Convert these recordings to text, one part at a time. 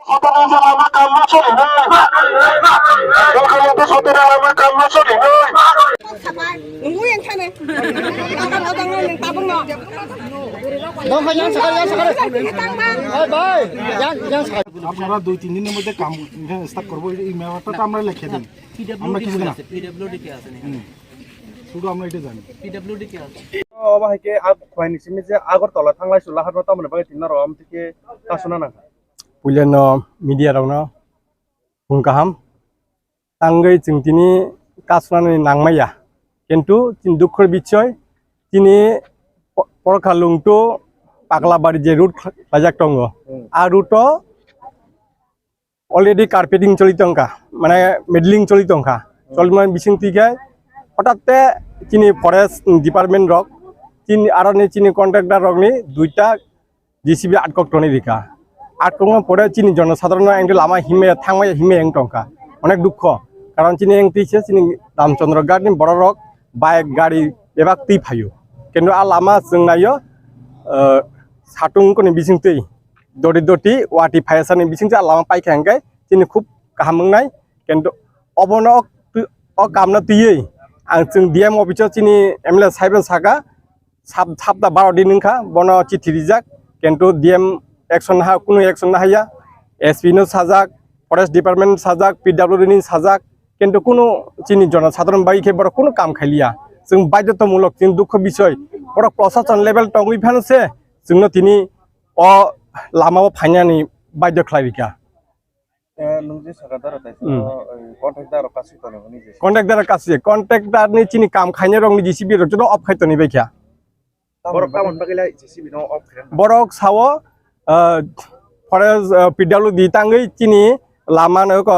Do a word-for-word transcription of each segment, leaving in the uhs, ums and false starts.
Sotoro lama kamma solinai. Mukhyamantri sotoro lama kamma solinai. Dongkha, yang sakal, yang sakal. Hai, bhai. Yang, yang sakal. আপনারা দুই তিন দিনের মধ্যে কাম এখানে স্টার্ট করবো, এই মেমোটা তো আমরা লিখে দিন। আমরা কিছু না। পিডব্লিউডি কে আছে? হুম। শুধু আমরা এটা জানি। পিডব্লিউডি কে আছে? Obo hai khe a khuaini simi je Agartala thanglai sulai harno tamoni bagwi tinna rw am thike kasuna nangkha. Puilano media rokno phung kaham. Tangwi chwng tini kasnani nangmaya. Kintu chini dukho bichoi chini po-, Porkha Lungtu Paglabari je route khlajak tongo. Hmm. A route o already carpeting choli tongkha, mane middling choli tongkha. Hmm. Cholmani bising twi khe hothat te chini forest department rok chini aroni chini contractor rokni duita J C B atkok toni rikha. Atkokno pore chini jonosadharon no engke lama himya thangmaya himya eng tongkha. Onek dukho. Karon chini eng twi se chini Ramchandra Ghat ni borok rok bike gari bebak twi phaio. Kintu a lama chwng naio, eh, satung koni bising twi doti doti wati phaisani bising twi a lama paikha hingke chini khub kaham wngnai. Kintu obono o, o kamno twiwi ang chwng D M office o chini M L A saibo saka, sap-, sapta baro din wngkha, bono chithi rijak, kintu D M action ha, kunu action nahaya, S P no sajak, forest department sajak, P W D ni sajak, kintu kunu chini jonosadharon bai khe borok kunu kam khailiya. Chwng baidhotamulok, chini dukho bisoi, borok prosason level tongwi phano se chwngno tini o lama o phainani baidho khlai rikha. Eh, nwng je saka dara tai Hmm. saka, eh, contractor rok kasi toni hwnwi je. Contractor kasi, contractor ni chini kam khainai rok ni J C B rok joto off khai toni bai kha. Borok tamoni bagwi lai J C B no off khai. Borok sao, eh, forest, eh, P W D tangwi chini lama no ko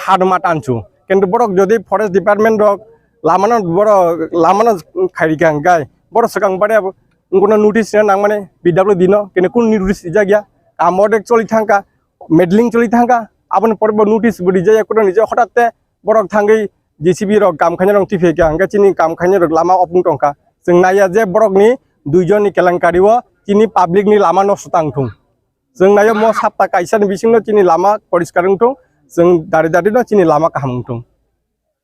haduma tansu. Kintu borok jodi forest department rok lama no borok lama no khai rikha hingkai borok swkang bare abo ngono notice rina nangmani P W D no, kintu kun notice rijak ya, kam ordek choli thangkha. Meddling choli thangkha, aboni pore bo notice bo rijak ya, kuno rijak, hothat te borok thangwi J C B rok kam khainai rok twi phaikha, hingke chini kam khainai rok lama off wng tongkha. Chwng naiya je borokni duijon ni kelenkari o chini public ni lama nosto tang thung. Chwng naiya mo sapta kaisa ni bising no chini lama poriskar wng thung, chwng dari dari no chini lama kaham wng thung.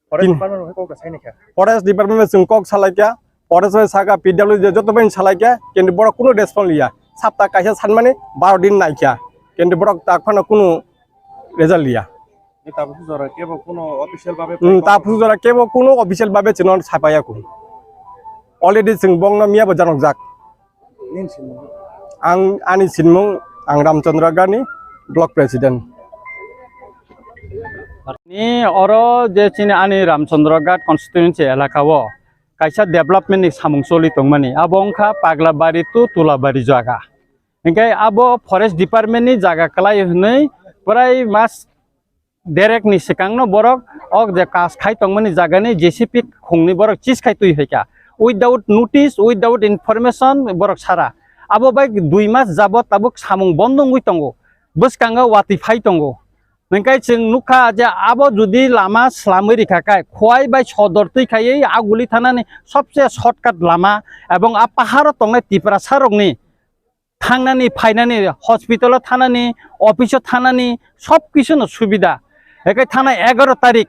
Forest Tin- Department rok kok da saini kha. Forest Department bai chwng kok salaikha, Forest bai saka, P W D joto bai salaikha, kintu borok kunu response liya. Sapta kaisa sanmani baro din naikha, kintu borok tak phano kunu result liya. Ni tabuk jora kebo kunu official babe Hmm, tabuk jora kebo kunu official babe chwngno sapaiya kunu. Already chwng bongno miya bo janokjak. Nini sinmung? Ang, ani sinmung, ang Ramchandra Gani, Block President. Ni oro je chini ani Ramchandra Ghat constituency elaka o kaisa development ni samung choli tongmani, abo wngkha Paglabari to Tulabari jaga. Hinkhe abo forest department ni jaga kwlai hwnwi prai mas derek ni swkang no borok o je kas khai tongmani jaga ni J C B khung ni borok chis khai twi hai kha, without notice, without information borok sara. Abo bai dui mas jabot tabuk samung bondo wngwi tongo, bwskango watwi phai tongo. Hinkhe chwng nukha je abo jodi lama swlamwi rikha khe Khowai bai Sodor twi khaiwi Aguli thana ni sobse shortcut lama ebong a paharo tongnai Tiprasa rokni thangnani, phainani, hospital o thanani, office o thanani, sob kisu no subida. Ekai thana egaro tarik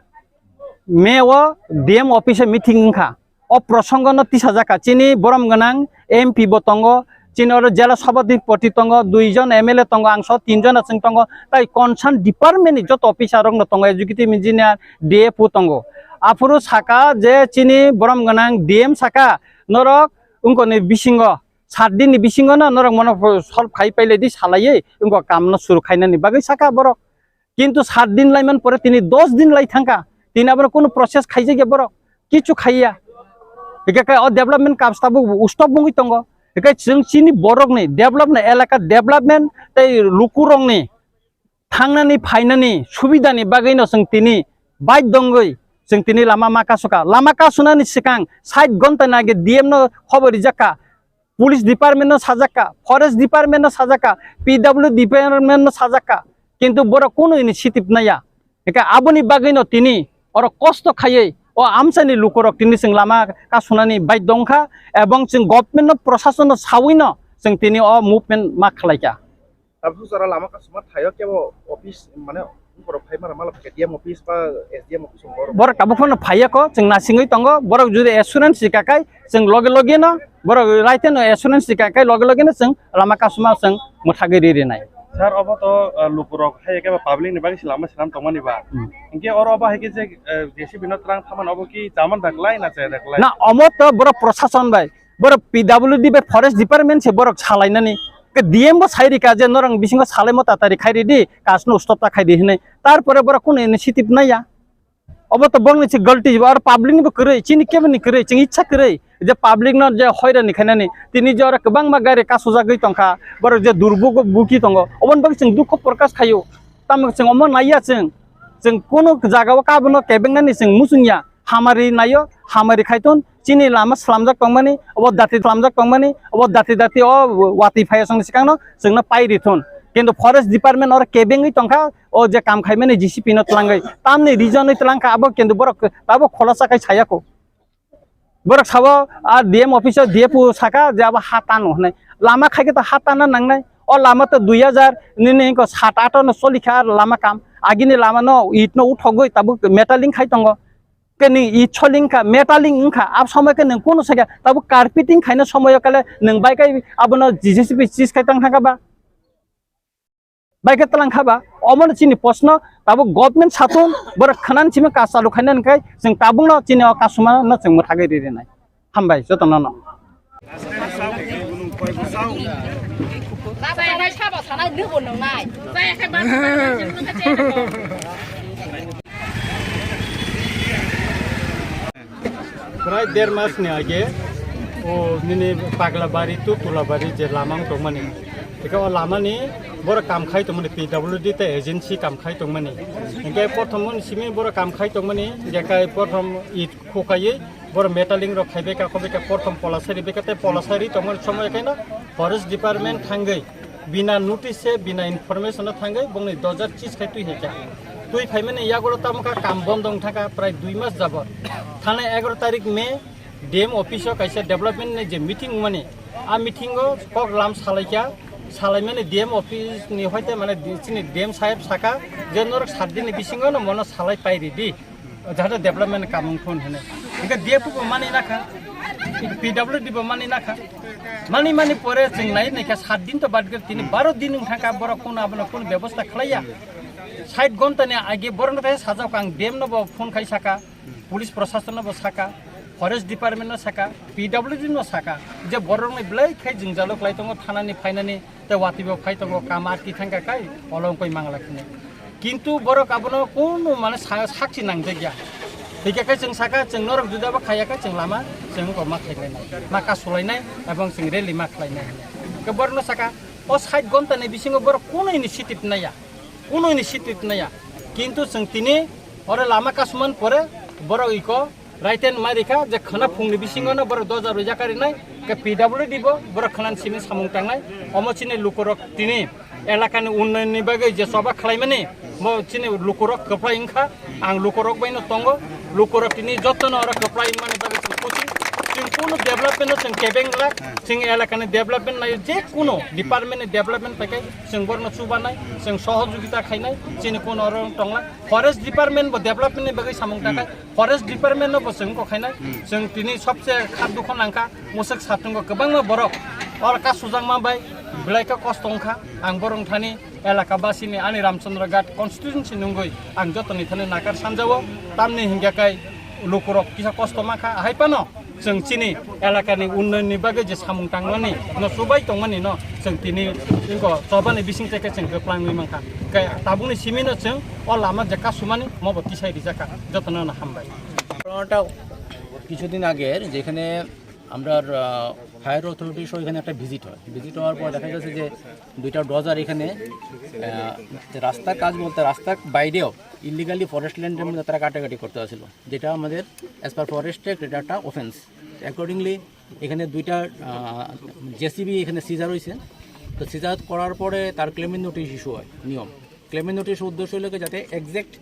May o D M office o meeting wngkha. O prosongo no tisajak kha. Chini borom gwnang M P bo tongo, chini oro jela sabhapati tongo, duijon M L A tongo, ang so tinjon achwng tongo. Tai concern department ni joto officer rok no tongo, executive engineer, D F O tongo. Aphuru saka je chini borom gwnang D M saka norok wngkoni bisingo sat din ni bisingo no norok mono solve khai pailai di salaiwi wngkha kam no suru khainani bagwi saka borok. Kintu sat din laiman pore tini dos din lai thangkha, tini abono kunu process khaijakya borok, kichu khaiya. Hikhe khe o development kam tabuk stop wngwi tongo. Hikhe chwng chini borokni development, elaka development tei lukurokni thangnani phainani subidani bagwino chwng tini baidhongwi chwng tini lama ma kasukha. Lama kasunani swkang sait ghonta ni age D M no khobor rijak kha, police department no sajak kha, forest department no sajak kha, P W department no sajak kha, kintu borok kunu initiative naya. Hingkhe aboni bagwino tini oro kosto khaiwi o amchaini lukurok tini chwng lama kasunani baidhongkha ebong chwng government no, prosason no sawino chwng tini o movement ma khlaikha. Tabuk jora lama kasuma thaio kebo office mane borok phai mara mala D M office ba S D M office borok. Borok tabuk phano phaiya ko, chwng nasingwi tongo. Borok jodi assurance rika kai, chwng loge loge no, borok raite no assurance rika kai, loge loge no chwng lama kasuma chwng mwthagwi ri rinai. Sir, obo to, uh, lukurok hai khe public ni bagwi se lama swnam tongmani ba. Hmm. Hinkhe oro obo hai khe je, uh, J C B no twlang thaman obo ki chaman da klai na chaya da klai? Na, omo to borok prosason bai, borok P W D bai forest department se borok salainani. Ke D M bo sai rika je norang bisingo salaimo tatari khai ridi, kasno stop ta khai di hinui. Tarpore borok kunu initiative naiya. Obo to bongni se galti, ar public ni bo kwrwi, chini kebo ni kwrwi, chini ichha kwrwi je public no je hoirani khainani. Tini je oro kwbangma gari kasujagwi tongkha, borok je durbugo buki tongo, oboni bagwi chwng dukho prokash khaio. Tamo chwng omo naiya chwng, chwng kunu jagao kabono kebengnani chwng muchungya. Hamari naio, hamari khaithun, chini lama slamjak tongmani, obo dati slamjak tongmani, obo dati dati o watwi phaiya chwngni swkangno chwngno pai rithun. Kintu forest department oro kebengwi tongkha, o je kam khaimani J C B no twlangwi, tamni reason wi twlangkha abo kintu borok tabuk khulasa khai sayako. Borok sabo a D M office o D F O saka je abo ha tano hinui. Lama khaikhe to ha tana nangnai. O lama to dui hajar nini hinko sat ato no solikha lama kam. Agini lama no it no uthogwi tabuk metaling khai tongo. Ke ni it soling kha, metaling wngkha, ab somoi khe nwng kunu sakya, tabuk carpeting khaina somoi o kale nwng bai kai abono J C B chis khai tang thangkha ba? Bai khe twlang kha ba? Omo no chini proshno, tabuk government satung, borok khwnani simi kaam chalu khaina hwnkhe chwng tabuk no chini o kasuma no chwng mwthagwi ri rinai. Hambai jotono no. Prai der mas ni age o nini Paglabari to Tulabari je lama wng tongmani. Eka o lama ni borok kam khai tongmani, P W D tei agency kam khai tongmani. Hingke prothom ni simi borok kam khai tongmani, je kai prothom it khukaiwi borok metaling rok khaibai ka, khobai ka, prothom polasari bai ka tei polasari tongmani somoi kaino forest department thangwi bina notice se, bina information o thangwi bongni dojar chis khai twi hai kha. Twi phaimani yagulo tamo kha kam bondo wng thangkha prai dui mas jabot. Thana egaroh tarik May D M office o kaisa development ni je meeting wngmani, a meeting o kok lam salaikha, salaimani D M office ni hoite mane di-, chini D M saheb saka je norok sat din ni bisingo no mono salai pai ridi. Jahate development kamung thun hene. Hingke D F O bo mani nakha, P W D bo mani nakha. Mani mani pore chwng nai naikha sat din to bad gari tini baro din wng thangkha borok kuno abono kuno bebosta khlaiya. Sait gonta ni age borok no tai sajak ang D M no bo phone khai saka, police prosason no bo saka, forest department no saka, P W D no saka. Je borok ni belai khai jwngjalo klai tongo thana ni phainani. Tei watwi bo phai tongo, kam arki thangkha kai, olo wngkoi mangla khini. Kintu borok abono kunu mane sa-, sakchi nangjak ya. Hingkhe khe chwng saka, chwng norok juda bo khaiya khe chwng lama, chwng wngkha ma khaikhlainai, ma kasulainai, ebong chwng rally ma khlainai. Hingkhe borokno saka, o sait gonta ni bisingo borok kunu initiative naiya, kunu initiative naiya. Kintu chwng tini oro lama kasumani pore borok iko Raiten mai rikha je khwna phungni bisingo no borok doja rwjak karinai, ke P W D bo borok khwnani simi samung tangnai. Omo chini lukurok tini elakani unnayonni bagwi je choba khlaimani, bo chini lukurok kwplai wngkha. Ang lukurok bai no tongo, lukurok tini jotono oro kwplai wngmani bagwi chwng khusi. Chwng kunu development no chwng kebeng glak, chwng elakani development nai je kunu department ni development pai kai chwng borokno chubanai, chwng sohojogita khainai, chini kunu oro tongla. Forest department bo development ni bagwi samung tangnai. Forest department no bo chwng kok khainai. Hmm. Chwng tini sobse kha dukho nangkha, musuk satungo kwbangma borok oro ka sujakma bai belai khe kosto wngkha. Ang borok thani elaka basini ani Ramchandra Ghat constituency nungwi ang jotoni thani nakar sanjao, tamni hingya kai lukurok kisa kosto mankha, ahai phano chwng chini elakani unnayonni bagwi je samung tangmani no chubai tongmani no chwng tini ingo chobani bising teke chwng kwplangwi mankha. Kai tabukni simi no chwng o lama je kasumani mo bo tisai rijak kha, jotono no hambai. ঘটনাটা কিছুদিন আগের, যেখানে আমরা, আহ, fire authority সহ এখানে একটা ভিজিট হয়। ভিজিট হওয়ার পর দেখা গেছে যে দুইটা ডোজার এখানে, আহ, রাস্তার কাজ বলতে রাস্তার বাইরেও ইলিগালি ফরেস্ট ল্যান্ডের মধ্যে তারা কাটাকাটি করতে আসছিল, যেটা আমাদের অ্যাজ পার ফরেস্ট অ্যাক্ট এটা একটা অফেন্স। অ্যাকর্ডিংলি এখানে দুইটা, আহ, জেসিবি এখানে সিজার হয়েছে। তো সিজার করার পরে তার ক্লেমেন্ট নোটিশ ইস্যু হয়, নিয়ম। ক্লেমেন্ট নোটিশ উদ্দেশ্য হলো কি যাতে এক্স্যাক্ট,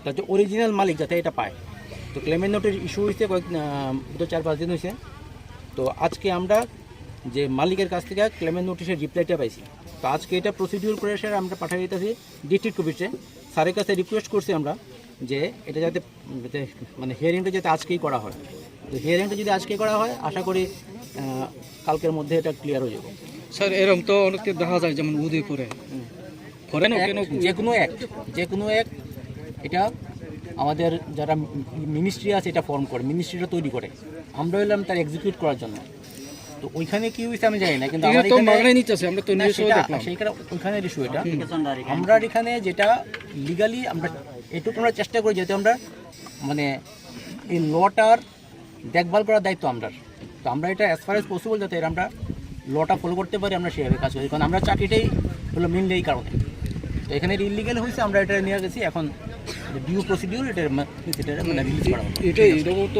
যাতে অরিজিনাল মালিক যাতে এটা পায়। তো ক্লেমেন্ট নোটিশ ইস্যু হয়েছে কয়েক, আহ, বোধহয় চার পাঁচ দিন হয়েছে। তো আজকে আমরা যে মালিকের কাছ থেকে ক্লেমেন্ট নোটিশের রিপ্লাইটা পাইছি, তো আজকে এটা প্রসিডিউর করে স্যার আমরা পাঠিয়ে দিতেছি ডিস্ট্রিক্ট অফিসে। স্যারের কাছে রিকোয়েস্ট করছি আমরা যে এটা যাতে, যাতে মানে হিয়ারিংটা যাতে আজকেই করা হয়। তো হিয়ারিংটা যদি আজকে করা হয়, আশা করি আহ, কালকের মধ্যে এটা ক্লিয়ার হয়ে যাবে। স্যার, এরকম তো অনেকে দেখা যায়, যেমন উদয়পুরে ফরেন কেন? যে কোনো এক, যে কোনো এক, এটা আমাদের যারা মিনিস্ট্রি আছে, এটা ফর্ম করে, মিনিস্ট্রিটা তৈরি করে। আমরা হইলাম তার এক্সিকিউট করার জন্য। তো ওইখানে কি হয়েছে আমি জানি না, কিন্তু আমার এটা তো এখানে মাগনায় নিতেছে, আমরা তো না, নিউজও সেটা, দেখলাম। সেটা ওইখানে ইস্যু এটা। আমরা এখানে যেটা লিগালি আমরা এটুকু আমরা চেষ্টা করি, যেহেতু আমরা মানে এই লটার দেখভাল করার দায়িত্ব আমরা। তো আমরা এটা অ্যাজ ফার অ্যাজ পসিবল যাতে এর আমরা লটা ফলো করতে পারি, আমরা সেভাবে কাজ করি, কারণ আমরা চাকরিটাই হলো মেইনলি এই কারণে। তো এখানে ইলিগাল হয়েছে, আমরা এটা নিয়ে গেছি, এখন ডিউ প্রসিডিউর এটা মা-, এটা মানে রিলিজ করা হবে। এটা এরকম তো